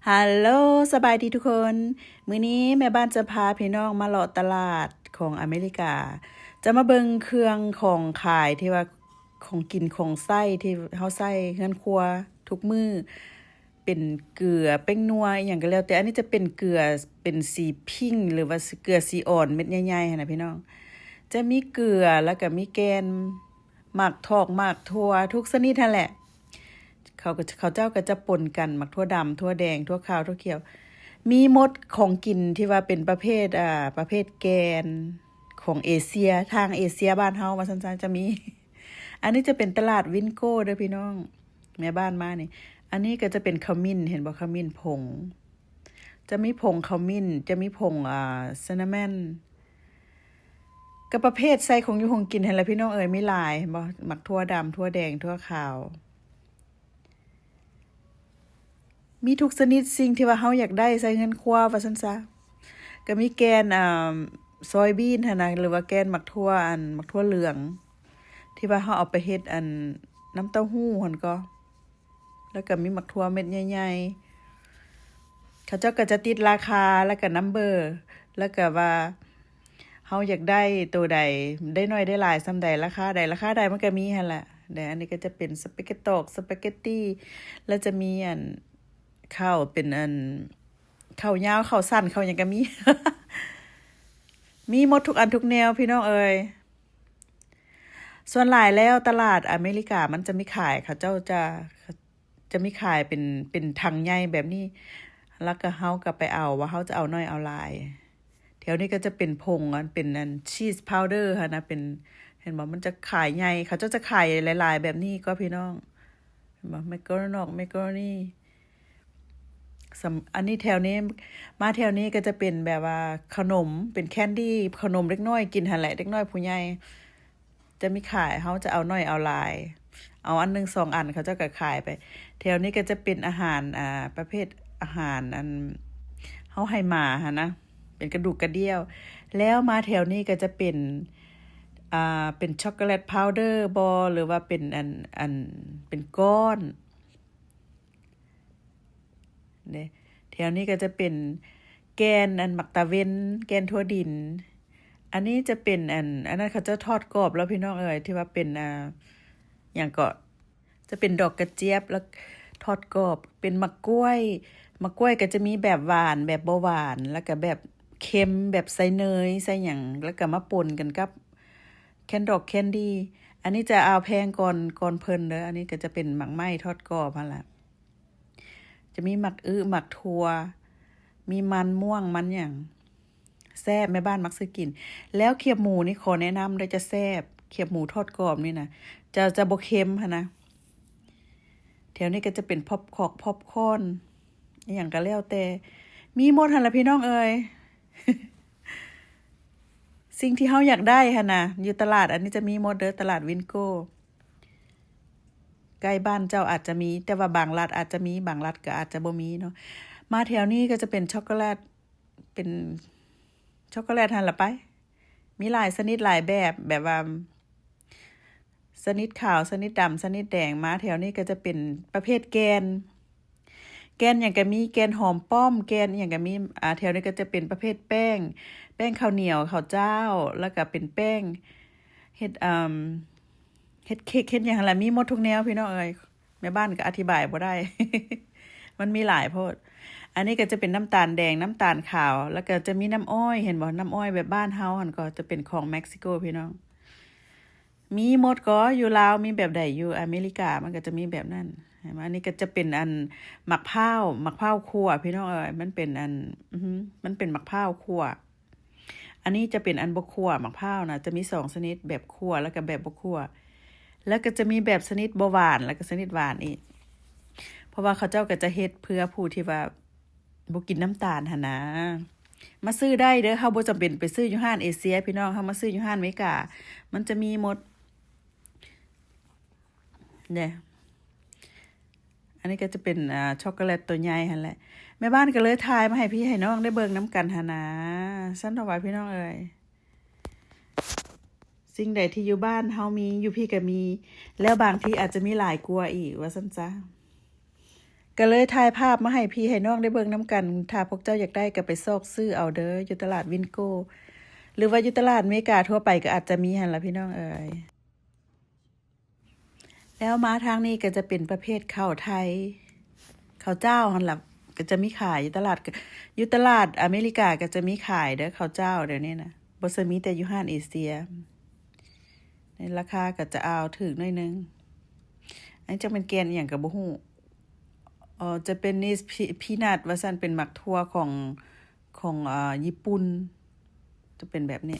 ຮັລໂຫຼ ສະບາຍດີທຸກຄົນ. ມື້ນີ້ແມ່ບ້ານຈະພາພີ່ນ້ອງມາເລາະຕະຫຼາດຂອງອາເມລິກາ. ຈະມາເບິ່ງເຄື່ອງຂອງຂາຍທີ່ວ່າ ຂອງກິນຂອງໃຊ້ທີ່ເຮົາໃຊ້ເຮືອນຄົວທຸກມື້. ເປັນເກືອ ແປ້ງນົວ ອີ່ຫຍັງກໍແລ້ວແຕ່. ອັນນີ້ຈະເປັນເກືອ ເປັນສີພິງ ຫຼືວ່າເກືອສີອ່ອນເມັດໃຫຍ່ໆຫັ້ນນະພີ່ນ້ອງ. ຈະມີເກືອ ແລ້ວກໍມີແກ່ນ ໝາກຖອກ ໝາກຖົ່ວ ທຸກຊະນິດຫັ້ນແຫຼະ. ເຂົາກໍ ເຂົາເຈົ້າກໍຈະປົນກັນ ໝາກຖົ່ວດຳ ຖົ່ວແດງ ຖົ່ວຂາວ ຖົ່ວຂຽວ ມີໝົດ. ຂອງກິນທີ່ວ່າເປັນປະເພດ ອ່າ ປະເພດແກ່ນຂອງເອເຊຍ ທາງເອເຊຍບ້ານເຮົາວ່າຊັ້ນຊະ ຈະມີ. ອັນນີ້ຈະເປັນຕະຫຼາດວິນໂກ້ເດີພີ່ນ້ອງ ແມ່ບ້ານມານີ້. ອັນນີ້ກໍຈະເປັນຂະມິ້ນ ເຫັນບໍ່ ຂະມິ້ນຜົງ. ຈະມີຜົງຂະມິ້ນ ຈະມີຜົງ ອ່າ ຊິນນາມອນ ກໍປະເພດໃສ່ຂອງຢູ່ຂອງກິນຫັ້ນແຫຼະພີ່ນ້ອງເອີຍ. ມີຫຼາຍ ເຫັນບໍ່ ໝາກຖົ່ວດຳ ຖົ່ວແດງ ຖົ່ວຂາວ ມີທຸກຊະນິດສິ່ງທີ່ວ່າເຮົາຢາກໄດ້ໃສ່ເຮືອນຄົວວ່າຊັ້ນຊະ. ກໍມີແກ່ນ ອ່າ ຊອຍບີນຫັ້ນນະ ຫຼືວ່າແກ່ນໝາກຖົ່ວ ອັນ ໝາກຖົ່ວເຫຼືອງ ທີ່ວ່າເຮົາເອົາໄປເຮັດ ອັນ ນ້ຳເຕົ້າຫູ້ຫັ້ນກໍ ແລ້ວກໍມີໝາກຖົ່ວເມັດໃຫຍ່ໆ. ເຂົາເຈົ້າກໍຈະຕິດລາຄາ ແລ້ວກໍນຳເບີ ແລ້ວກໍວ່າເຮົາຢາກໄດ້ໂຕໃດ ໄດ້ໜ້ອຍໄດ້ຫຼາຍສ່ຳໃດ ລາຄາໃດ ລາຄາໃດ ມັນກໍມີຫັ້ນແຫຼະ. ແລະ ອັນນີ້ກໍຈະເປັນສະປາເກັດຕອກ ສະປາເກັດຕີ ແລ້ວຈະມີ ອັນ ເຂົ້າເປັນ ອັນ ເຂົ້າຍາວ ເຂົ້າສັ້ນ ເຂົ້າຫຍັງກໍມີ ມີໝົດທຸກອັນທຸກແນວພີ່ນ້ອງເອີຍ. ສ່ວນຫຼາຍແລ້ວຕະຫຼາດອາເມລິກາມັນຈະມີຂາຍ ເຂົາເຈົ້າຈະ ຈະມີຂາຍເປັນ ເປັນຖັງໃຫຍ່ແບບນີ້ ແລ້ວກໍເຮົາກໍໄປເອົາວ່າເຮົາຈະເອົາໜ້ອຍເອົາຫຼາຍ. ແຖວນີ້ກໍຈະເປັນຜົງ ອັນເປັນ ອັນ cheese powder ຫັ້ນນະ ເປັນ ເຫັນບໍ່ ມັນຈະຂາຍໃຫຍ່ ເຂົາເຈົ້າຈະຂາຍຫຼາຍໆແບບນີ້ກໍພີ່ນ້ອງ ເຫັນບໍ່ ແມັກໂກໂຣນອກ ແມັກໂກໂຣນີ. ສຳ ອັນນີ້ແຖວນີ້ ມາແຖວນີ້ກໍຈະເປັນແບບວ່າຂະໜົມ ເປັນແຄນດີ ຂະໜົມເດັກນ້ອຍກິນຫັ້ນແຫຼະ ເດັກນ້ອຍຜູ້ໃຫຍ່ຈະມີຂາຍ. ເຮົາຈະເອົາໜ້ອຍເອົາຫຼາຍ ເອົາອັນໜຶ່ງສອງອັນ ເຂົາເຈົ້າກໍຂາຍໄປ. ແຖວນີ້ກໍຈະເປັນອາຫານ ອ່າ ປະເພດອາຫານ ອັນ ເຮົາໃຫ້ໝາຫັ້ນນະ ເປັນກະດູກກະດ່ຽວ. ແລ້ວມາແຖວນີ້ກໍຈະເປັນ ອ່າ ເປັນຊັອກໂກແລັດພາວເດີບໍ ຫຼືວ່າເປັນອັນ ອັນ ເປັນກ້ອນ ເດ້. ແຖວນີ້ກໍຈະເປັນແກ່ນ ອັນ ໝາກຕາເວັນ ແກ່ນຖົ່ວດິນ. ອັນນີ້ຈະເປັນ ອັນ ອັນນັ້ນເຂົາເຈົ້າທອດກອບແລ້ວພີ່ນ້ອງເອີຍ ທີ່ວ່າເປັນ ອ່າ ຫຍັງເກາະ ຈະເປັນດອກກະຈຽບ ແລ້ວທອດກອບ. ເປັນໝາກກ້ວຍ ໝາກກ້ວຍກໍຈະມີແບບຫວານ ແບບບໍ່ຫວານ ແລ້ວກໍແບບເຄັມ ແບບໃສ່ເນີຍໃສ່ຫຍັງ ແລ້ວກໍມາປົນກັນກັບແຄນດອກແຄນດີ. ອັນນີ້ຈະເອົາແພງກ່ອນ ກ່ອນເພິ່ນເດີ. ອັນນີ້ກໍຈະເປັນໝາກໄມ້ທອດກອບຫັ້ນລະ. ຈະມີໝາກອຶ ໝາກຖົ່ວ ມີມັນມ່ວງ ມັນຫຍັງ ແຊບ ແມ່ບ້ານມັກຊື້ກິນ. ແລ້ວຂຽບໝູນີ້ຂໍແນະນຳເດີ ຈະແຊບ ຂຽບໝູທອດກອບນີ້ນະ ຈະ ຈະບໍ່ເຄັມຫັ້ນນະ. ແຖວນີ້ກໍຈະເປັນພອບຄອກ ພອບຄອນ ອີ່ຫຍັງກໍແລ້ວແຕ່ ມີໝົດຫັ້ນລະພີ່ນ້ອງເອີຍ. ສິ່ງທີ່ເຮົາຢາກໄດ້ຫັ້ນນະ ຢູ່ຕະຫຼາດອັນນີ້ຈະມີໝົດເດີ ຕະຫຼາດວິນໂກ້. ໃກ້ບ້ານເຈົ້າອາດຈະມີ ແຕ່ວ່າບາງລັດອາດຈະມີ ບາງລັດກໍອາດຈະບໍ່ມີເນາະ. ມາແຖວນີ້ກໍຈະເປັນຊັອກໂກແລັດ ເປັນຊັອກໂກແລັດຫັ້ນລະໄປ ມີຫຼາຍຊະນິດຫຼາຍແບບ ແບບວ່າຊະນິດຂາວ ຊະນິດດຳ ຊະນິດແດງ. ມາແຖວນີ້ກໍຈະເປັນປະເພດແກ່ນ ແກ່ນຫຍັງກໍມີ ແກ່ນຫອມປ້ອມ ແກ່ນອີ່ຫຍັງກໍມີ. ອ່າ ແຖວນີ້ກໍຈະເປັນປະເພດແປ້ງ ແປ້ງເຂົ້າໜຽວ ເຂົ້າຈ້າວ ແລ້ວກໍເປັນແປ້ງເຮັດ ເອີ່ມ ເຮັດເຄັກເຮັດຫຍັງຫັ້ນລະ ມີໝົດທຸກແນວພີ່ນ້ອງເອີຍ. ແມ່ບ້ານກໍອະທິບາຍບໍ່ໄດ້ ມັນມີຫຼາຍໂພດ. ອັນນີ້ກໍຈະເປັນນ້ຳຕານແດງ ນ້ຳຕານຂາວ ແລ້ວກໍຈະມີນ້ຳອ້ອຍ ເຫັນບໍ່ ນ້ຳອ້ອຍແບບບ້ານເຮົາຫັ້ນ ກໍຈະເປັນຂອງເມັກຊິໂກພີ່ນ້ອງ. ມີໝົດກໍ ຢູ່ລາວມີແບບໃດ ຢູ່ອາເມລິກາມັນກໍຈະມີແບບນັ້ນ ເຫັນບໍ່. ອັນນີ້ກໍຈະເປັນ ອັນ ໝາກພ້າວ ໝາກພ້າວຂົ້ວພີ່ນ້ອງເອີຍ ມັນເປັນ ອັນ ອື ມັນເປັນໝາກພ້າວຂົ້ວ. ອັນນີ້ຈະເປັນອັນບໍ່ຂົ້ວ ໝາກພ້າວນະ ຈະມີສອງຊະນິດ ແບບຂົ້ວ ແລ້ວກໍແບບບໍ່ຂົ້ວ ແລ້ວກໍຈະມີແບບຊະນິດບໍ່ຫວານ ແລ້ວກໍຊະນິດຫວານອີກ. ເພາະວ່າເຂົາເຈົ້າກໍຈະເຮັດເພື່ອຜູ້ທີ່ວ່າບໍ່ກິນນ້ຳຕານຫັ້ນນາ. ມາຊື້ໄດ້ເດີ ເຮົາບໍ່ຈຳເປັນໄປຊື້ຢູ່ຮ້ານເອເຊຍພີ່ນ້ອງ ເຮົາມາຊື້ຢູ່ຮ້ານເມກາ ມັນຈະມີໝົດເດ້. ອັນນີ້ກໍຈະເປັນ ອ່າ ຊັອກໂກແລັດໂຕໃຫຍ່ຫັ້ນແຫຼະ. ແມ່ບ້ານກໍເລີຍຖ່າຍມາໃຫ້ພີ່ໃຫ້ນ້ອງໄດ້ເບິ່ງນຳກັນຫັ້ນນາ. ຊັ້ນເອົາໄວ້ພີ່ນ້ອງເອີຍ ສິ່ງໃດທີ່ຢູ່ບ້ານເຮົາມີ ຢູ່ພີ້ກໍມີ ແລ້ວບາງທີອາດຈະມີຫຼາຍກວ່າອີກວ່າຊັ້ນຊະ. ກໍເລີຍຖ່າຍພາບມາໃຫ້ພີ່ໃຫ້ນ້ອງໄດ້ເບິ່ງນຳກັນ. ຖ້າພວກເຈົ້າຢາກໄດ້ກໍໄປຊອກຊື້ເອົາເດີ ຢູ່ຕະຫຼາດວິນໂກ ຫຼືວ່າຢູ່ຕະຫຼາດເມກາທົ່ວໄປກໍອາດຈະມີຫັ້ນລະພີ່ນ້ອງເອີຍ. ແລ້ວມາທາງນີ້ກໍຈະເປັນປະເພດເຂົ້າໄທ ເຂົ້າເຈົ້າຫັ້ນລະ ກໍຈະມີຂາຍຢູ່ຕະຫຼາດ ຢູ່ຕະຫຼາດອາເມລິກາກໍຈະມີຂາຍເດີ ເຂົ້າເຈົ້າດຽວນີ້ນະ ບໍ່ຊະມີແຕ່ຢູ່ຮ້ານເອເຊຍ. ໃນລາຄາກໍຈະເອົາຖືກໜ້ອຍໜຶ່ງ. ອັນນີ້ຈັກແມ່ນແກ່ນອີ່ຫຍັງກໍບໍ່ຮູ້. ເອີ ຈະເປັນ Nice Pe-, Peanut ວ່າຊັ້ນ ເປັນໝາກຖົ່ວຂອງ ຂອງ ເອີ ຍີ່ປຸ່ນ ຈະເປັນແບບນີ້.